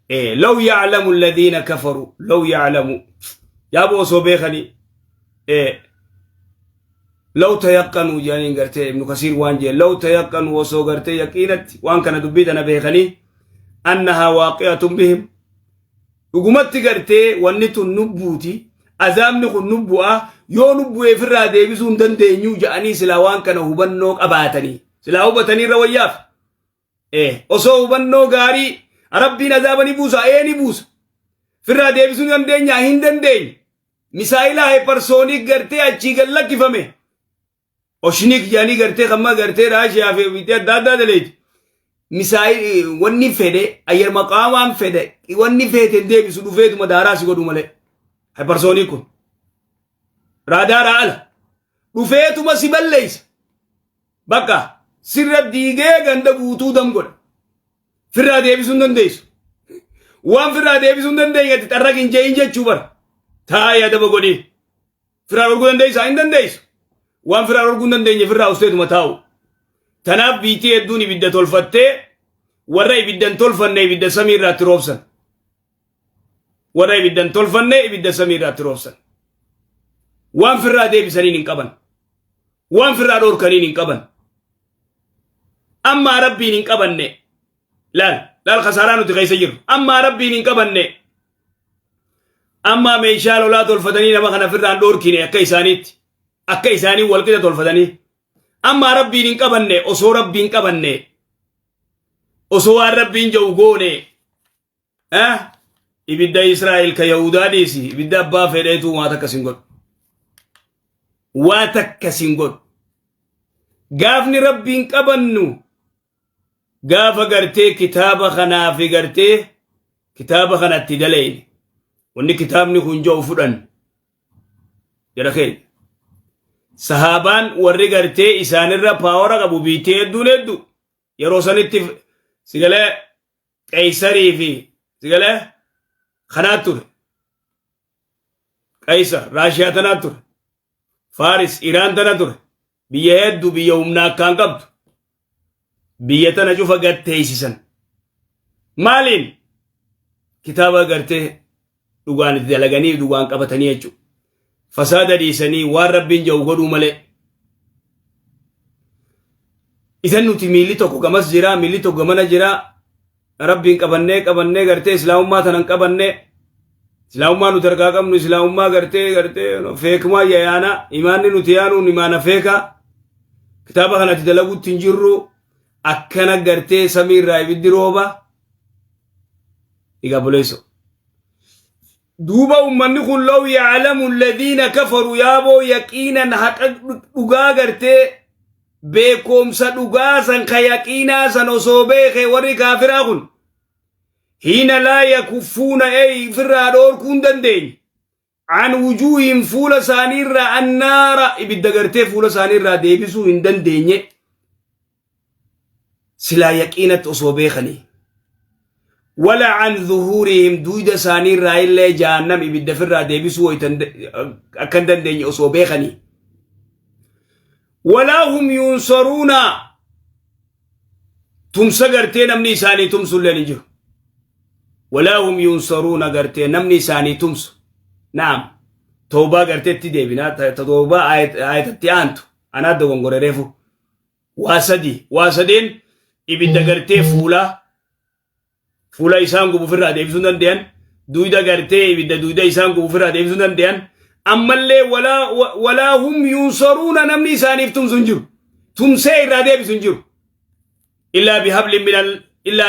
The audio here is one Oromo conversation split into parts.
Law ya'lamu alladhiina kafaru, law ya'lamu, yaaboo osoo beekanii, law tayaqqanuu jedhaniin gartee Ibnu Kasiir waan jee, law tayaqqanuu, osoo gartee yaqiinatti waan kana dubbii tana beekanii, annahaa waaqi'atun bihim, dhugumatti gartee wanni tun nubbuuti, azaabni kun nubbu'a, yoo nubbu'ee ofirraa deebisuu hin dandeenyu jedhanii silaa waan kana hubannoo qabaatanii, silaa hubatanii irra wayyaaf. Osoo hubannoo gaarii, Rabbiin azaaba ni buusa, ee ni buusa. Firraa deebisuu ni dandeenya, hin dandeenye. Misaayila hypersonic gartee achii gad lakkifame. Oreshnik jedhanii gartee kamma gartee Raashiyaa fi biyya adda addaa daleeti. Misaayil wanni fedhe ayyar maqaamaan fedhe wanni feete hin deebisu, dhufeetuma daaraa si godhu malee. Hypersonic kun. Raadaaraa ala. Dhufeetuma si balleessa. Bakka sirra diigee ganda guutuu dam godha. Firraa deebisuu hin dandeessu. Waan firraa deebisuu hin dandeenyetti xarraq hin jeeyin jechuu bara. Taa'ee adaba godhii. Firraa dhorkuu dandeessaa? Hin dandeessu. Waan firraa dhorkuu hin dandeenye firraa usteetuma taa'u. Tanaaf biitii hedduun ibidda tolfattee warra ibidda hin tolfanne ibidda samii irraatti roobsan. Warra ibidda hin tolfanne ibidda samii irraatti roobsan. Waan firraa deebisaniin hin qaban. Waan firraa dhoorkaniin hin qaban. Ammaa Rabbiin hin qabanne. Laal, laal, kasaaraa nuti keessa jirru. Ammaa Rabbiin hin qabanne. Ammaa meeshaa lolaa tolfatanii nama kana firraan dhoorkine akka isaaniitti. Akka isaanii walqixa tolfatanii. Ammaa Rabbiin hin qabanne, osoo Rabbiin qabanne. Osoo waan Rabbiin jedhu goone. Ibidda Israa'el ka Yahudaa dhiisi. Ibidda abbaa fedheetu waa takka sin godhu. Waa takka sin godhu. Gaafni Rabbiin qabannu gaafa gartee kitaaba kanaa fi gartee kitaaba kanatti dalayne. Wanni kitaabni kun jedhu fudhan. Jara keenya. Sahaabaan warri gartee isaanirra power qabu biittee hedduun hedduu. Yeroo sanitti sigalee Qeeysarii fi sigalee kanaa ture. Qeeysar Raashiyaa tanaa ture. Faaris Iraan tana ture. Biyya hedduu, biyya humna akkaan qabdu. Biyya tana cufa gad teessisan. Maaliin? Kitaaba gartee dhugaan itti dalaganii, dhugaan qabatanii jechuudha. Fasaada dhiisanii waan Rabbiin jedhu godhuu malee. Isan nuti miilli tokko gamas jira, miilli tokko gamana jira. Rabbiin qabannee qabannee gartee islaamummaa tanan qabannee, islaamummaa nuti harkaa qabnu islaamummaa gartee feekumaa yaana, imaanni nuti yaanuun imaana feekaa, kitaaba kanatti dalaguutti hin jirru. Akkana gartee samii irraa ibiddi rooba. Egaa buleesso. Duuba ummanni kun law ya'lamu alladhiina kafaru, yaaboo yaqiinan haqa dhugaa gartee beekumsa dhugaa san ka yaqiinaa san osoo beeke warri kaafiraa kun, hiina laa yakuffuuna ey firraa dhoorkuu hin dandeenye, an wujuuhim fuula isaanii irraa, annaara ibidda gartee fuula isaanii irraa deebisuu hin dandeenye, silaa yaqiinatti osoo beekanii, wala an zuhuurihim duyda isaanii irraa illee jahannam ibidda firraa deebisuu akka hin dandeenye osoo beekanii, walaa hum yunsaruuna tumsa gartee namni isaanii tumsu illee ni jiru. Walaa hum yunsaruuna gartee namni isaanii tumsu. Naam, tawbaa garteetti deebina, tawbaa ayatatti aantu anaa dogongore reefu. Waa sadi, waa sadeen: ibidda gartee fuula isaan gubu ofirraa deebisuu danda'an, duyda gartee ibidda duyda isaan gubu ofirraa deebisuu danda'an, ammallee walaa hum yunsaruuna namni isaaniif tumsu hin jiru, tumsee irraa deebisu hin jiru. Illaa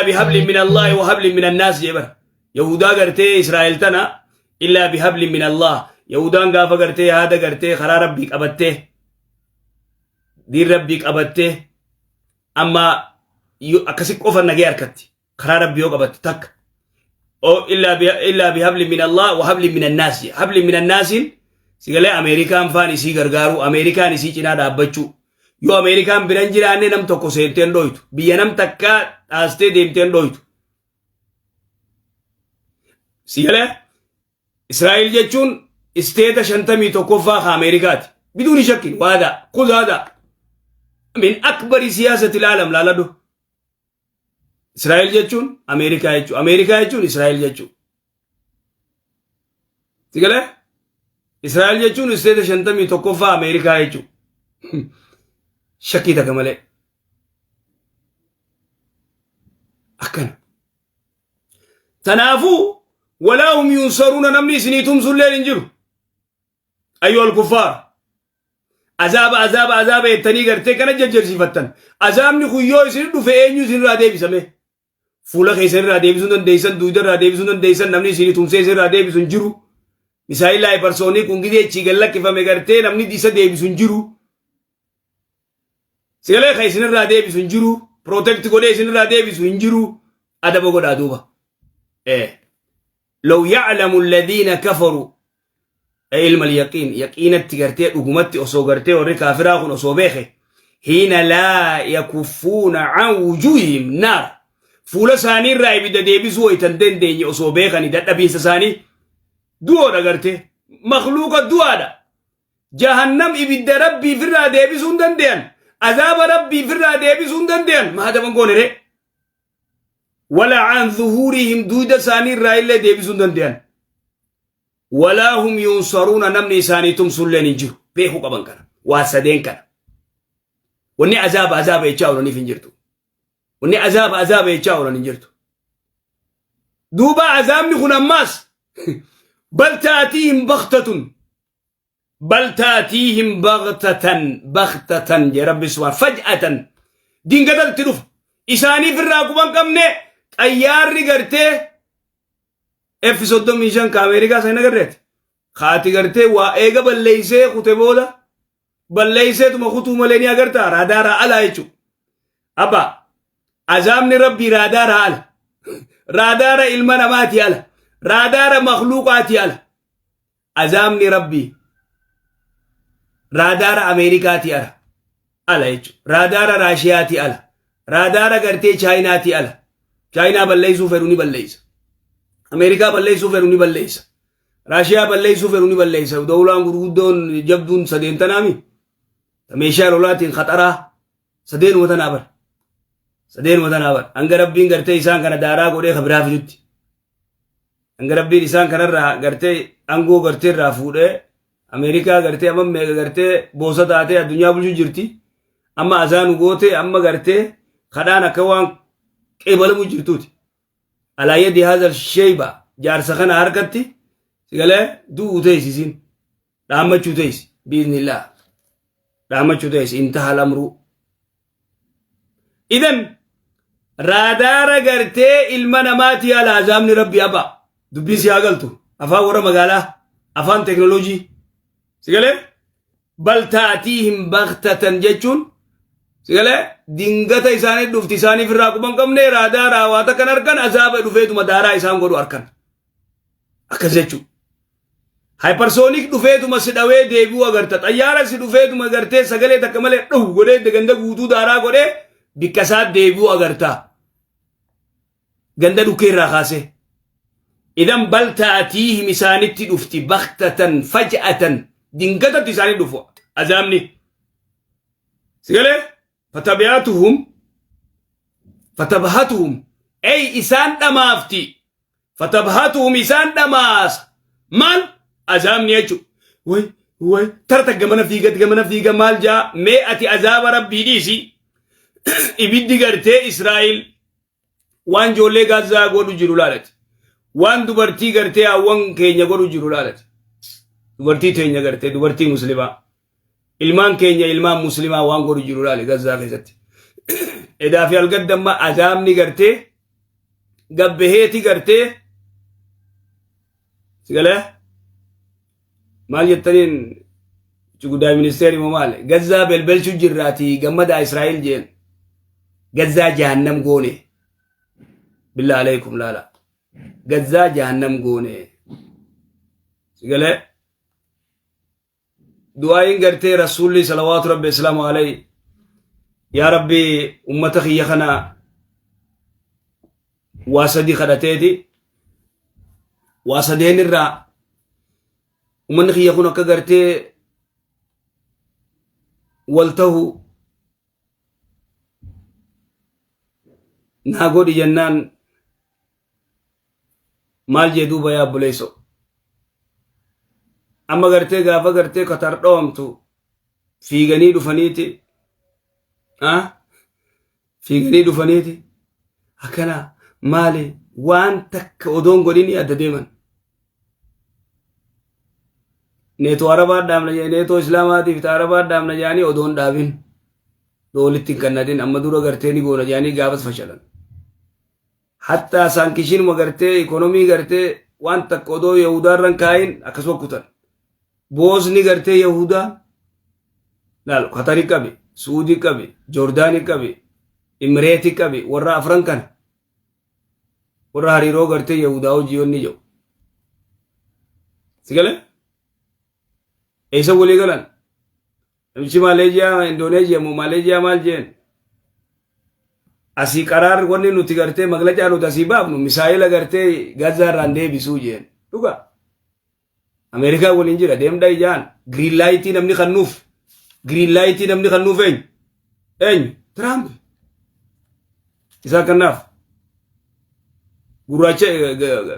bihablin min Allaahi wa hablin min annaas jee bara Yahudaa gartee Israa'el tana. Illaa bihablin min Allah, Yahudaan gaafa gartee haada gartee karaa Rabbii qabattee, diin Rabbii qabattee, amma akkasi qofa nagee harkatti karaa Rabbii yoo qabatte takka. Illaa bihablin min Allah wa hablin min annaas jee. Hablin min annaasiin sigalee Ameerikaan faan isii gargaaruu, Ameerikaan isii cinaa dhaabbachuu. Yoo Ameerikaan biran jiraanne nam tokko seenteen dhoytu, biyya nam takkaa dhaastee deemteen dhoytu. Sigalee Israa'el jechuun state 51ffaa ka Ameerikaati. Biduuni shakkin waadaa khuz haadaa min akbari siyaasati laalam laaladhu. Israa'el jechuun Ameerikaa jechuudha. Ameerikaa jechuun Israa'el jechuudha. Sigalee? Israa'el jechuun isteeta 51ffaa Ameerikaa jechuudha. Shakkii takka malee. Akkana. Tanaafuu walaa hum yunsaruuna namni isinii tumsulleen hin jiru. Ayyuhal kuffaar. Azaaba azaaba azaaba jettanii gartee kana jajjarsiifattan. Azaabni kun yoo isin dhufe eenyu isinirraa deebisame? Fuula keessan irraa deebisuu dandeessan, duuda irraa deebisuu dandeessan, namni isinii tumsee isinirraa deebisu hin jiru. Misaayilaa hypersoonii kun gizee achii gad lakkifame gartee namni isa deebisu hin jiru. Sigalee kan isinirraa deebisu hin jiru. Protect godhee isinirraa deebisu hin jiru. Adaba godhaa duuba. Law ya'lamu alladhiina kafaru ilma yaqiin yaqiinatti gartee dhugumatti osoo gartee warri kaafiraa kun osoo beeke hiina laa yakuffuuna an wujuuhihim naar fuula isaanii irraa ibidda deebisuu waytan dandeenye osoo beekanii dadhabiinsa isaanii du'oodha gartee makluuqa du'aadha jahannam ibidda rabbii firraa deebisuu hin dandeeyan azaaba rabbii firraa deebisuu hin dandeeyan maadaban goone ree wala an zuhuurihim duyda isaanii irraa illee deebisuu hin dandeeyan walaa hum yunsaruuna namni isaanii tumsulleen hin jiru beekuu qaban kana waa sadeen kana wanni azaaba azaaba jechaa oolaniif hin jirtu wanni azaaba azaaba jechaa oolan hin jirtu duuba azaabni kun ammaas bal taatiihim baktatun bal taatiihim baktatan baktatan jee rabbi subhaan faj'atan dingatatti dhufa isaaniif irraa quban qabne xayyaarri gartee F 35 ka Ameerikaa san hin agarreeti kaati gartee waa eega balleeysee kute booda balleeyseetuma kutuu malee ni agartaa raadaaraa alaa jechuudha. Abba azaabni rabbii raadaaraa ala raadaara ilma namaati ala raadaara makluuqaati ala azaabni rabbii raadaara Ameerikaati ala ala jechuudha. Raadaara Raashiyaati ala raadaara gartee Chaayinaati ala. Chaayinaa balleessuu fedhu ni balleessa. Ameerikaa balleessuu fedhu ni balleessa. Raashiyaa balleessuu fedhu ni balleessa. Dawlaan gurguddoon jabduun sadeen tanaami. Meeshaa lolaatiin khaxaraa sadeenuma tanaa bar. Sadeenuma tanaa bar. Hanga rabbiin gartee isaan kana daaraa godhee ka biraa fidutti. Hanga rabbiin isaan kanarraa gartee aangoo gartee irraa fuudhee Ameerikaa gartee amma meeqa gartee boosa taatee addunyaa bulchuu jirti. Amma azaanu gootee amma gartee kadhaan akka waan qeebalamu jirtuuti. Alaa yadi haadha sheyba jaarsa kana harkatti sigalee du'uu teessi isin dhaammachuu teessi biiznillaa dhaammachuu teessi intaha lamruu. Idan raadaara gartee ilma namaatii ala azaabni rabbi aba dubbiin si haa galtu afaan warra magaalaa afaan teknooloojii sigalee bal taatiihim baktatan jechuun sigalee dingata isaanii dhufti isaaniif irraa quban qabne raadaa raawwaata kan argan azaaba dhufeetuma daaraa isaan godhu arkan akkas jechuudha. Hypersonic dhufeetuma si dhawee deebi'uu agarta. Xayyaara si dhufeetuma gartee sagalee takka malee dhahu godhee ganda guutuu daaraa godhee bikka isaa deebi'uu agarta. Ganda dhukkee irraa kaasee. Idan bal taatiihim isaanitti dhufti baktatan faj'atan dingatatti isaanii dhufu azaabni. Sigalee fatabi'atuhum fatabhatuhum ey isaan dhamaafti fatabhatuhum isaan dhamaasa maal azaabni jechu way way tarta gamana fiiga gamana fiiga maal jaa mee ati azaaba rabbii dhiisi ibiddi gartee Israa'el waan ijoollee Gaazaa godhu jiru laalati waan dubartii gartee hawwan keenya godhu jiru laalati dubartii teenya gartee dubartii muslimaa ilmaan keenya ilmaan muslimaa waan godhu jiru laali Gaazaa keessatti edaa fi algaddamma azaabni gartee gabbaheeti gartee sigalee maal jettaniin gudaa ministeeri moo maal gazzaa belbelchu jirraati gammadaa Israa'el jeen gazzaa jahannam goone billaa alaykum laala gazzaa jahannam goone sigalee du'aayin gartee rasuulli salawaatu rabbi islaamu alayhi yaa rabbi ummata kiyya kana waa sadi kadhateeti waa sadeen irraa ummanni kiyya kun akka gartee wal tahu Naa godhi jennaan maal jee duuba yaa obboleesso. Amma gartee gaafa gartee Qatar dhawamtu fiiganii dhufaniiti fiiganii dhufaniiti akkana maali waan takka odoon godhini adda deeman. Neetoo Arabaa dhaabna jedhanii neetoo Islaamaatiif ta Arabaa dhaabna jedhanii odoon dhaabin walitti hin kannadin amma dura gartee ni goona jedhanii gaafas fashalan. Hattaa saankishinuma gartee ikonomii gartee waan takka odoo Yahudaarran kaayin akkasuma kutan. Boosni gartee Yahudaa laal Qatari qabe, Suudii qabe, Joordaanii qabe, Imireetii qabe warra afran kana warra hariiroo gartee Yahudaa hojii yoonni jedhu. Si galee? Eessa walii galan? Namichi Maaleeziyaa, Indooneeziyaa moo Maaleeziyaa maal jeen? Asii qaraar wanni nuti gartee maglacaa nuti asii baafnu misaayila gartee Gazaa irraan deebisuu jeen. Dhugaa. Ameerikaa waliin jira deemdha ijaan. Green light namni kannuuf. Green light namni kannuuf eenyu? Eenyu? Tiraamp. Isaa kannaaf. Gurraacha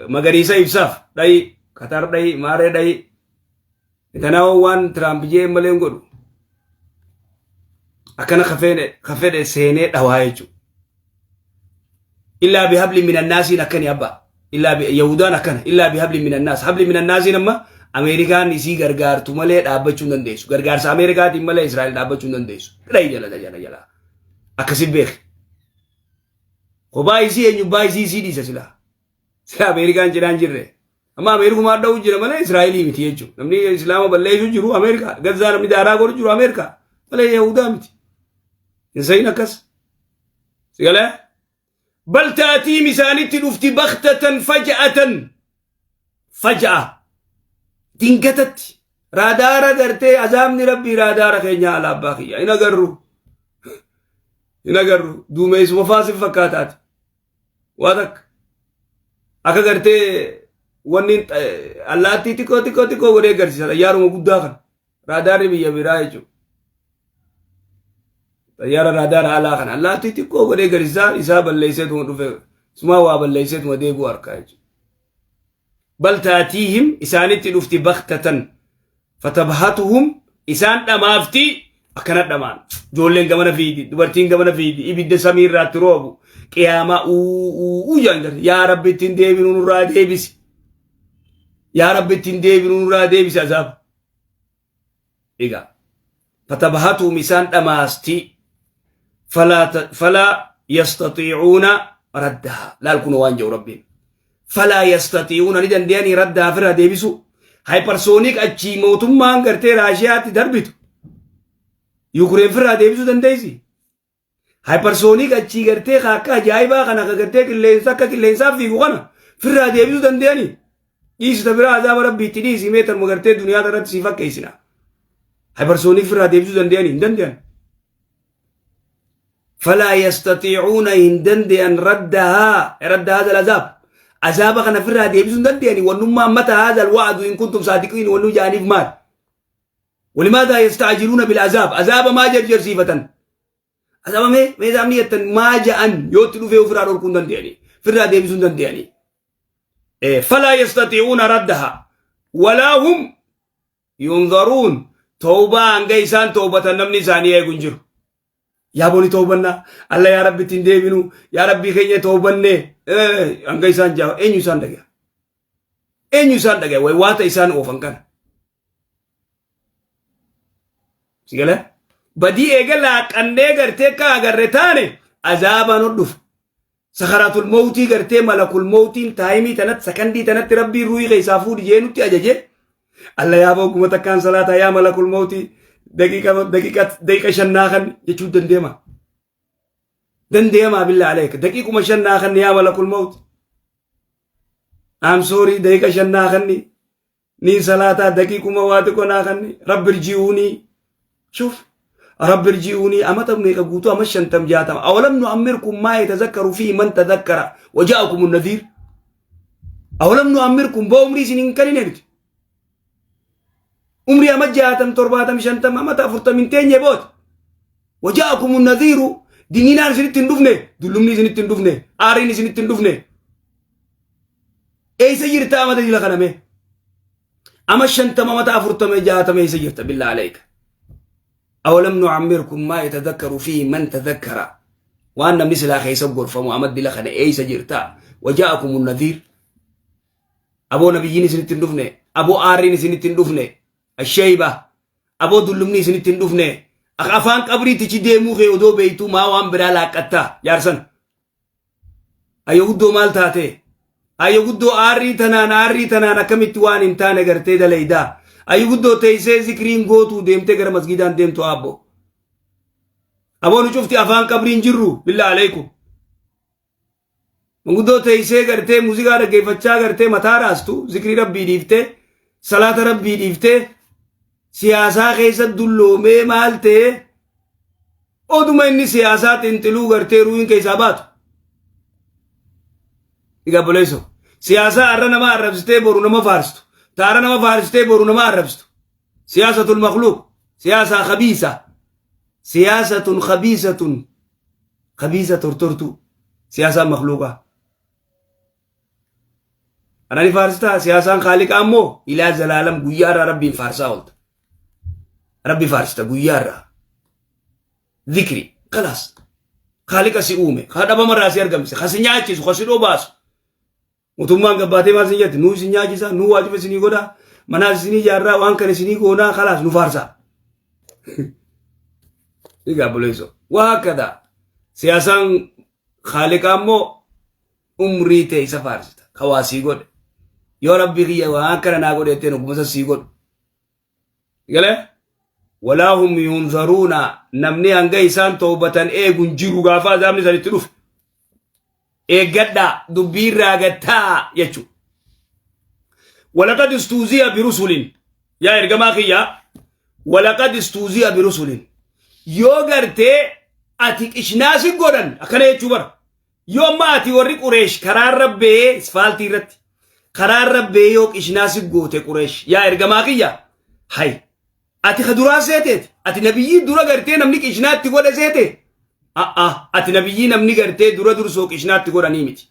magariisa ibsaaf dhayi Qatar dhayi maaree dhayi. Kanaafuu waan Tiraamp jee malee hin godhu. Akkana ka fedhe seenee dhawaa jechuudha. Illaa bihabli minannaasiin akkani abbaa. Illaa Yahudaan akkana. Illaa bihabli minannaas. Habli minannaasiin amma Ameerikaan isii gargaartu malee dhaabbachuu hin dandeessu. Gargaarsa Ameerikaatiin malee Israa'el dhaabbachuu hin dandeessu. Dhayi jala jala jala. Akkasi beeki. Kophaa isii eenyubbaa isii isii dhiisa silaa. Sila Ameerikaan cinaan jirre. Amma Ameerikumaa dha'u jira malee Israa'elii miti jechuudha. Namni Islaama balleessu jiru Ameerikaa. Gazzaa namni daaraa godhu jiru Ameerikaa. Malee Yahudaa miti. Hin sayin akkas. Sigalee? Bal taatiim isaanitti dhufti baktatan faja'atan. Faja'a. Dingatatti. Raadaara gartee azaabni rabbii raadaara keenya ala abbaa kiyya. Hin agarru. Hin agarru. Duumeessuma faasin fakkaataati. Waa takka. Akka gartee wanni allaattii xiqqoo xiqqoo xiqqoo godhee agarsiisa xayyaaruma guddaa kana. Raadaarri biyya biraa jechuudha. Xayyaara raadaara alaa kana allaattii xiqqoo godhee agarsiisa isaa balleesseetuma dhufe sumaa waa balleesseetuma deebi'u harkaa jechuudha. Bal taatiihim isaanitti dhufti baktatan fatabhatuhum isaan dhamaafti akkana dhamaan ijoolleen gamana fiidi dubartiin gamana fiidi ibidda samii irraatti roobu qiyaamaa uu jaan garti yaa rabbi ittiin deebinu nurraa deebisi yaa rabbi ittiin deebinu nurraa deebisi azaaba egaa fatabhatuhum isaan dhamaasti falaa yastatiicuuna raddaha laal kun waan jedhu rabbiin falaa yastatiicuuna ni danda'anii raddaha firraa deebisu hypersonic achii mootummaan gartee Raashiyaatti darbitu Yukureen firraa deebisuu dandeessi. Hypersonic achii gartee akka ajaa'ibaa kana akka gartee qilleensa akka qilleensaa fiigu kana firraa deebisuu danda'anii. Dhiisita biraa azaaba rabbiitti dhiisi mee tanuma gartee duniyaa irratti si fakkeessina. Hypersonic firraa deebisuu danda'anii hin danda'an. فلا يستطيعون hin dande'an ردها رد هذا العذاب عذاب kana firraa deebisuu hin danda'ani wannummaa متى هذا الوعد إن كنتم صادقين wannu jaaniif maal ولماذا يستعجلون بالعذاب عذاب ما جرجر سيفة عذاب mee mee zaamni jettan maa ja'an yootti dhufee ofirraa dhorkuu hin danda'ani firraa deebisuu hin danda'ani فلا يستطيعون ردها ولا هم ينظرون توبة hanga isaan toobatan namni isaanii eegu hin jiru. Yaa booni toobannaa alla yaa rabbi ittiin deebinu yaa rabbii keenya toobanne hanga isaan jaa eenyu isaan dhagaya eenyu isaan dhagaya way waata isaan oofan kana. Sigale badii eega laaqannee gartee akka agarre taane azaabaan dhufa. Sakaraatul mawtii gartee malakul mawtiin taayimii tanatti sakandii tanatti rabbiin ruuhii keessaa fuudhi jee nutti ajaje. Alla yaa bogguma takkaan salaataa yaa malakul mawtii daqiiqa daqiiqa daqiiqa shannaa kan jechuu dandeema. Dandeema بالله عليك daqiiquma shannaa kan yaa malakul mawti. I'm sorry daqiiqa shannaa kanni niin salaataa daqiiquma waa xiqqoo naa kanni رب ارجعوني شوف رب ارجعوني amata meeqa guutuu ama 50 60 أولم نعمركم ما يتذكر فيه من تذكر وجاءكم النذير أولم نعمركم boo umrii isin hin kenine miti umrii ama 60 70 50 amata 40 hin teenye boota وجاءكم النذير Diniinaan isinitti hin dhufne, dullumni isinitti hin dhufne, aariin isinitti hin dhufne. Eessa jirta amata jila kana mee? Ama 50 mata 40 60 eessa jirta billaa aleeka? Awalam nucammirkum maa yatadakkaru fiihi man tadakkara. Waan namni silaa keessa gorfamu ama dila kana eessa jirta? Waja'akumun nadhiir. Aboo nabiyyiin isinitti hin dhufne. Aboo aarriin isinitti hin dhufne. Ashayba. Aboo dullumni isinitti hin dhufne. Akka afaan qabriitichi deemuu kee odoo beektuu maa waan biraa laaqqattaa jaarsan. Ayyo guddoo maal taate? Ayyo guddoo aarrii tanaan aarrii tanaan akkamitti waan hin taane gartee dalaydaa? Ayyo guddoo teessee zikriin gootuu deemtee gara masgiidaan deemtu abbo. Aboo nu cufti afaan qabriin jirru billaa aleekum. Manguddoo teessee gartee muuziqaa dhaggeeffachaa gartee mataa raastu zikrii rabbii dhiiftee salaata rabbii dhiiftee siyaasaa keessa dulloomee maal ta'ee oduma inni siyaasaa xinxiluu gartee ruuhin keessaa baatu. Egaa obboleessoo siyaasaa har'a nama arrabsitee boru nama faarsitu taara nama faarsitee boru nama arrabsitu siyaasatul makluuq siyaasaa khabiisa siyaasatun khabiisatun Kabiisa tortortuu siyaasaan makluuqaa. Ana ni faarsitaa siyaasaan kaaliqaa immoo ilaa zalaalam guyyaarraa rabbiin faarsaa oolta. Rabbi faarsita guyyaarraa. Zikri kalaas. Kaaliqa si uume, ka dhabamarraa si argamse, ka si nyaachisu, ka si dhobaasu. Mootummaan gabbaatee maal isin jetti? Nuu isin nyaachisa, nuu waajiba isinii godha, manaas isinii ijaarraa, waan kana isinii goonaa, kalaas nu faarsaa. Egaa obboleessoo. Waa akkadha. Siyaasaan haaliqaa immoo umrii ta'e isa faarsita. Ka waa sii godhe. Yoo rabbi kiyya waan akkana naa godhe jetteen ogummaa sii godhu. Galee? Walaa hum yunzaruuna namni hanga isaan toobatan eegu hin jiru gaafa azaabni isanitti dhufe. Eeggadhaa dubbii irraa gattaa jechuudha. Walaqad istuuziya birusulin yaa ergamaa kiyyaa walaqad istuuziya birusulin yoo gartee ati qishnaa si godhan akkana jechuu bara yoo amma ati warri qureesh karaarra ba'ee isfaaltii irratti karaarra ba'ee yoo qishnaa si goote qureesh yaa ergamaa kiyya hay Ati ka duraa seeteeti. Ati nabiyyii dura gartee namni qishnaatti godhe seete. A'a ati nabiyyii namni gartee dura dursoo qishnaatti godhanii miti.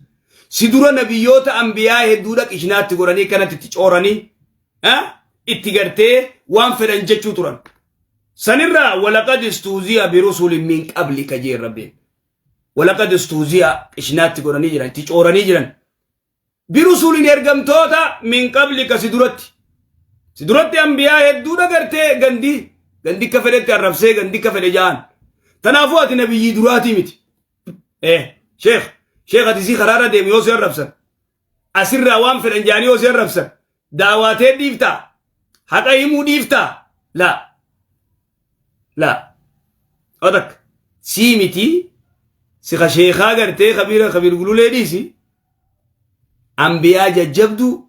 Si dura nabiyyoota ambiyaa hedduudha qishnaatti godhanii kanatti itti cooranii itti gartee waan fedhan jechuu turan. Sanirraa walaqad istuuziya birusulin min qablika jeen rabbiin. Walaqad istuuziya qishnaatti godhanii jiran itti cooranii jiran. Birusulin ergamtoota min qablika si duratti. Si duratti ambiyaa hedduudha gartee gandi gandi akka fedhetti arrabsee gandi akka fedhe ja'an. Tanaafuu ati nabiyyii duraatii miti. Sheekh sheekh ati si karaarra deemu yoo si arrabsan. Asirraa waan fedhan ja'anii yoo si arrabsan. Daawaatee dhiiftaa. Haqa himuu dhiiftaa. Laa. Laa. Odak. Sii miti. Si ka sheekaa gartee kabiira kabiir gululee dhiisi. Ambiyaa jajjabduu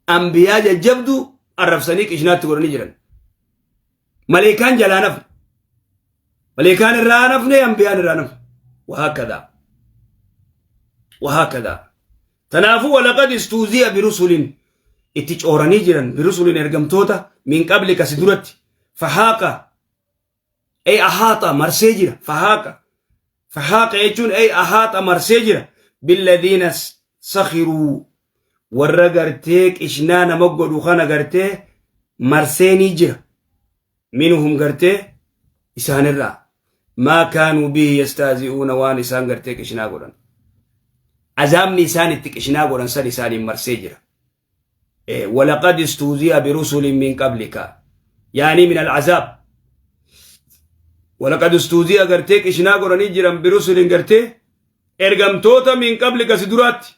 ambiyaa jajjabduu arrabsanii qishnaatti godhanii jiran. Maleekaan jalaa nafne. Maleekaan irraa nafne ambiyaan irraa nafne. Wahaakadaa. Wahaakadaa. Tanaafuu walaqad istuuzi'a birusulin itti cooranii jiran birusulin ergamtoota min qablika si duratti fahaaqa ay ahaaxa marsee jira fahaaqa fahaaqa jechuun ay ahaaxa marsee jira billadiina sakhiruu warra gartee qishnaa nama godhu kana gartee marseenii jira minhum gartee isaanirraa maa kaanuu bihi yastaazi'uuna waan isaan gartee qishnaa godhan azaabni isaan itti qishnaa godhan san isaaniin marsee jira walaqad istuuzi'a birusulin min qablika yaanii min alcazaab walaqad istuuzi'a gartee qishnaa godhanii jiran birusulin gartee ergamtoota min qablika si duraatti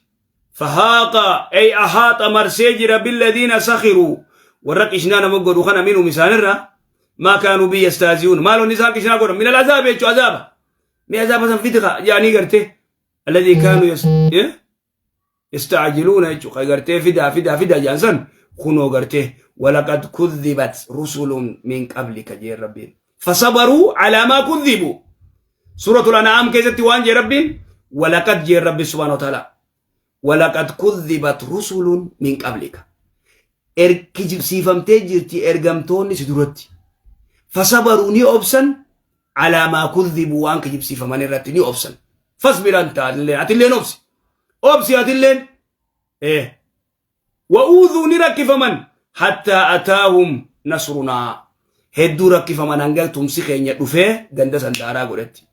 Fahaaqa ay ahaaxa marsee jira billadiina sakhiruu warra qishnaa nama godhu kana minhum isaanirra maa kaanuu bi yastaazi'uun maal wanni isaan qishnaa godhan min al'azaaba jechuu azaaba mee azaaba san fidika jedhanii gartee alladii kaanuu yastaajiluuna jechuu ka gartee fidaa fidaa fidaa jedhan san kunoo gartee walaqad kudhibat rusulun min qablika jeen rabbiin fasabaruu alaa maa kudhibuu Suuratul An'aam keessatti waan jee Rabbiin walaqad jee Rabbi subhaanahu wa ta'ala walaqad kudhibat rusulun min qablika kijibsiifamtee jirti ergamtoonni si duratti fasabaruu ni obsan. Alaa maa kudhibuu waan kijibsiifaman irratti ni obsan. Fasbir anta atilleen atilleen obsi. Obsi atilleen. Eh. Wa'uudhuu ni rakkifaman hattaa ataahum nasrunaa. Hedduu rakkifaman hanga tumsi keenya dhufee ganda san daaraa godhetti.